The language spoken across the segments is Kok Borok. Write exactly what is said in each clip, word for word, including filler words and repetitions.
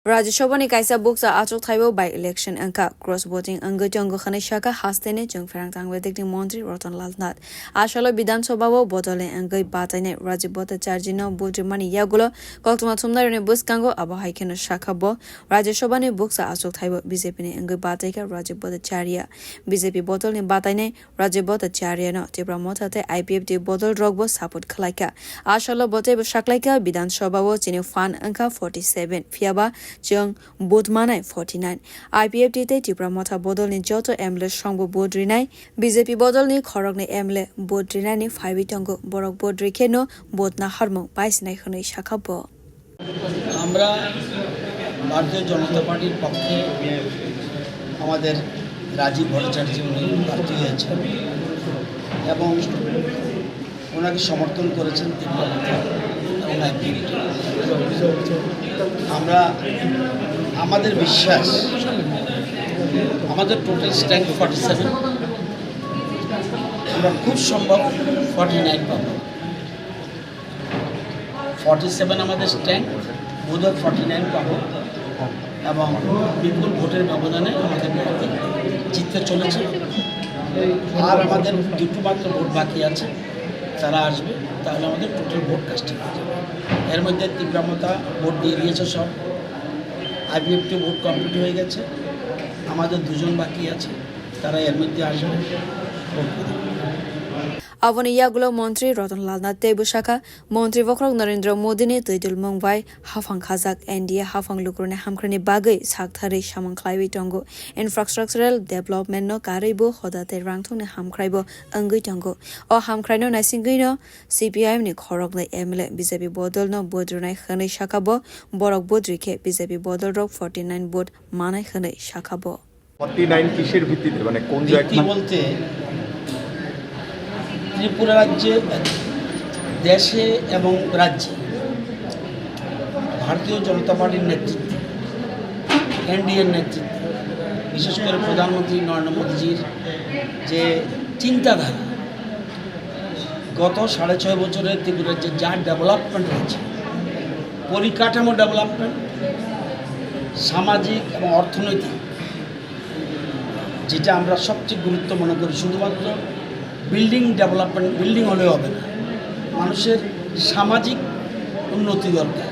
Rajya Sabha ni kaisa bukcha achuk thaibo by election wngkha, cross voting wngwi tongo hwnwi sakha hasteni chwng pherang tangwi dikni montri Ratan Lal Nath. Asalo Bidhan Sabha o bodolni wngwi batainai Rajib Bhattacharya no vote rimani yagulo koktwma thumnairokni bwskango abo hai kheno sakha bo Rajya Sabha ni bukcha achuk thaibo B J P ni wngwi bataikha Rajib Bhattacharya. B J P bodolni batainai Rajib Bhattacharya no Tipra Motha tei I P F T bodol rokbo support khlaikha. Asalo bo teibo saklaikha Bidhan Sabha o chini phan wngkha forty seven, phiyaba chwng vote manai forty nine. I P F T tei Tipra Motha bodolni joto M L A songbo vote rinai, B J P bodolni khoroknwi M L A vote rinani phaiwi tongo, borok vote rikhe no vote naharmung paisinai hwnwi sakha bo. আমরা ভারতীয় জনতা পার্টির পক্ষে আমাদের রাজীব ভট্টাচার্য উনি প্রার্থী হয়েছেন এবং ওনাকে সমর্থন করেছেন তীব্র মথা এবং আইপিএফটি। আমরা, আমাদের বিশ্বাস, আমাদের টোটাল স্ট্রেংথ ফর্টি সেভেন, আমরা খুব সম্ভব ফর্টি নাইন পাবো। ফর্টি সেভেন আমাদের স্ট্রেংথ, বোধহয় ফর্টি নাইন পাবো এবং বিপুল ভোটের ব্যবধানে আমাদের প্রার্থী জিততে চলেছে। আর আমাদের দুটো মাত্র ভোট বাকি আছে, তারা আসবে, তাহলে আমাদের টোটাল ভোট কাস্টিং হয়ে যাবে। এর মধ্যে তীব্রা মথা ভোট দিয়ে দিয়েছে সব, আইপিএফটি ভোট কমপ্লিট হয়ে গেছে, আমাদের দুজন বাকি আছে, তারা এর মধ্যে আসবে, ভোট দেবে। Aboni yagulo montri Ratan Lal Nath teibo sakha, montri bokhorok Narendra Modi ni twidulmung bai haphang khajak N D A haphang lukurokni hamkrai ni bagwi saktharwi samung khlaiwi tongo. Infrastructural development no karwi bo hoda tei rangthong ni hamkrai bo wngwi tongo. O hamkrai no naisingwi no C P I M ni khoroknwi M L A B J P bodol no vote rwnai hwnwi sakha bo, borok vote rikhe B J P bodol rok forty nine vote manai hwnwi sakha bo. Forty nine কিসের ভিত্তিতে, মানে কোন ভিত্তি জায়গা? বলতে ত্রিপুরা রাজ্যে, দেশে এবং রাজ্যে ভারতীয় জনতা পার্টির নেতৃত্বে, এনডিএর নেতৃত্বে, বিশেষ করে প্রধানমন্ত্রী নরেন্দ্র মোদীজির যে চিন্তাধারা, গত সাড়ে ছয় বছরে ত্রিপুরা রাজ্যে যা ডেভেলপমেন্ট হয়েছে, পরিকাঠামো ডেভেলপমেন্ট, সামাজিক এবং অর্থনৈতিক, যেটা আমরা সবচেয়ে গুরুত্ব মনে করি, শুধুমাত্র বিল্ডিং ডেভেলপমেন্ট, বিল্ডিং হলে হবে না, মানুষের সামাজিক উন্নতি দরকার,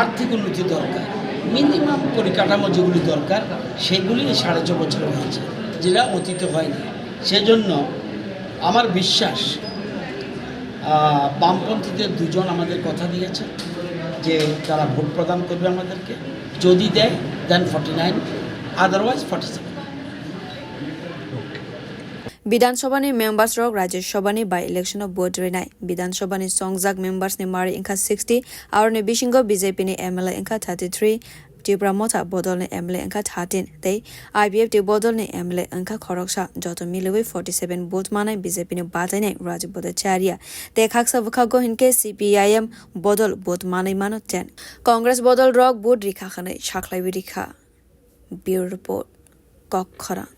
আর্থিক উন্নতি দরকার, মিনিমাম পরিকাঠামো যেগুলি দরকার সেগুলি এই সাড়ে ছ বছরে হয়েছে, যেটা অতীতে হয়নি। সেজন্য আমার বিশ্বাস, আহ, বামপন্থীদের দুজন আমাদের কথা দিয়েছে যে তারা ভোট প্রদান করবে আমাদেরকে, যদি দেয় then forty nine, otherwise forty seven. Bidhan Sabha ni members rok Rajya Sabha ni by election o vote rinai. Bidhan Sabha ni chongjak members ni mari wngkha sixty, aroni bisingo B J P ni M L A wngkha thirty three, Tipra Motha bodol ni M L A wngkha thirteen tei I P F T bodol ni M L A wngkha khoroksa. Joto miliwi forty seven vote manai B J P ni batainai Rajib Bhattacharya tei khaksa bwkhago hinkhe C P I M bodol vote manwi mano ten. Congress bodol rok vote rikha hwnwi sakhlaiwi rikha. Bureau Report, Kokkhorang.